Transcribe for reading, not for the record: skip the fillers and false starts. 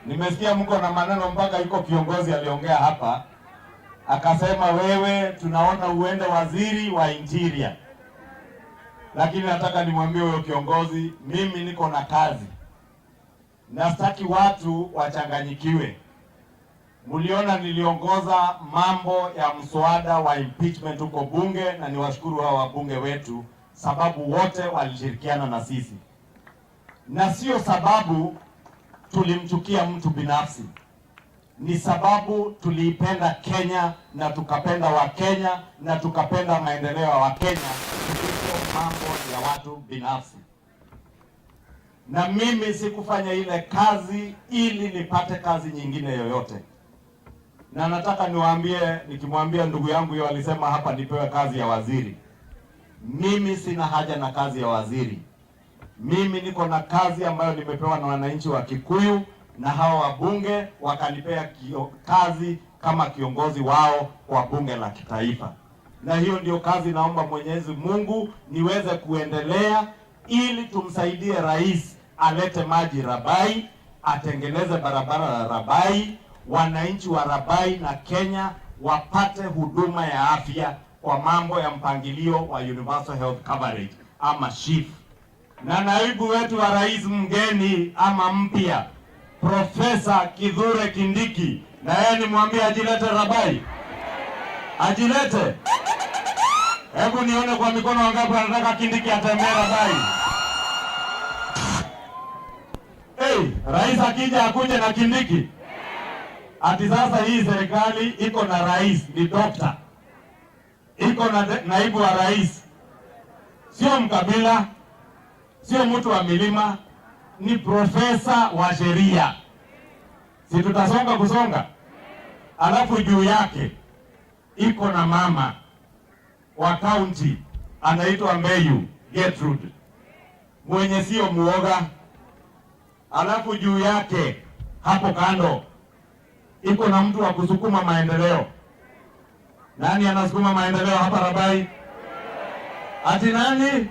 Nimesikia mko na maneno mpaka iko kiongozi aliongea hapa akasema, wewe tunaona uende waziri wa interior, lakini nataka nimwambie huyo kiongozi, mimi niko na kazi na sitaki watu wachanganyikiwe. Mliona niliongoza mambo ya mswada wa impeachment huko bunge, na niwashukuru hao wabunge wetu, sababu wote walishirikiana na sisi, na sio sababu tulimchukia mtu binafsi, ni sababu tuliipenda Kenya na tukapenda Wakenya na tukapenda maendeleo ya Wakenya kuliko mambo ya watu binafsi. Na mimi sikufanya ile kazi ili nipate kazi nyingine yoyote, na nataka niwaambie, nikimwambia ndugu yangu hiyo alisema hapa nipewe kazi ya waziri, mimi sina haja na kazi ya waziri. Mimi niko na kazi ambayo nimepewa na wananchi wa Kikuyu na hawa wabunge wakanipea kazi kama kiongozi wao kwa bunge la kitaifa, na hiyo ndio kazi naomba Mwenyezi Mungu niweze kuendelea ili tumsaidie rais alete maji Rabai, atengeneze barabara la Rabai, wananchi wa Rabai na Kenya wapate huduma ya afya kwa mambo ya mpangilio wa Universal Health Coverage ama SHIF. Na naibu wetu wa rais mgeni ama mpya Profesa Kithure Kindiki, na yeye nimwambie ajilete Rabai, ajilete. Hebu nione kwa mikono wangapi wanataka Kindiki atembee Rabai. Hey, rais akija akuje na Kindiki. Ati sasa hii serikali iko na rais ni dokta, iko na naibu wa rais, sio mkabila, sio mtu wa milima, ni profesa wa sheria. Si tutasonga kusonga? Alafu juu yake iko na mama wa kaunti anaitwa Mbeyu Gertrude, mwenye sio muoga. Alafu juu yake hapo kando iko na mtu wa kusukuma maendeleo. Nani anasukuma maendeleo hapa Rabai? Ati nani?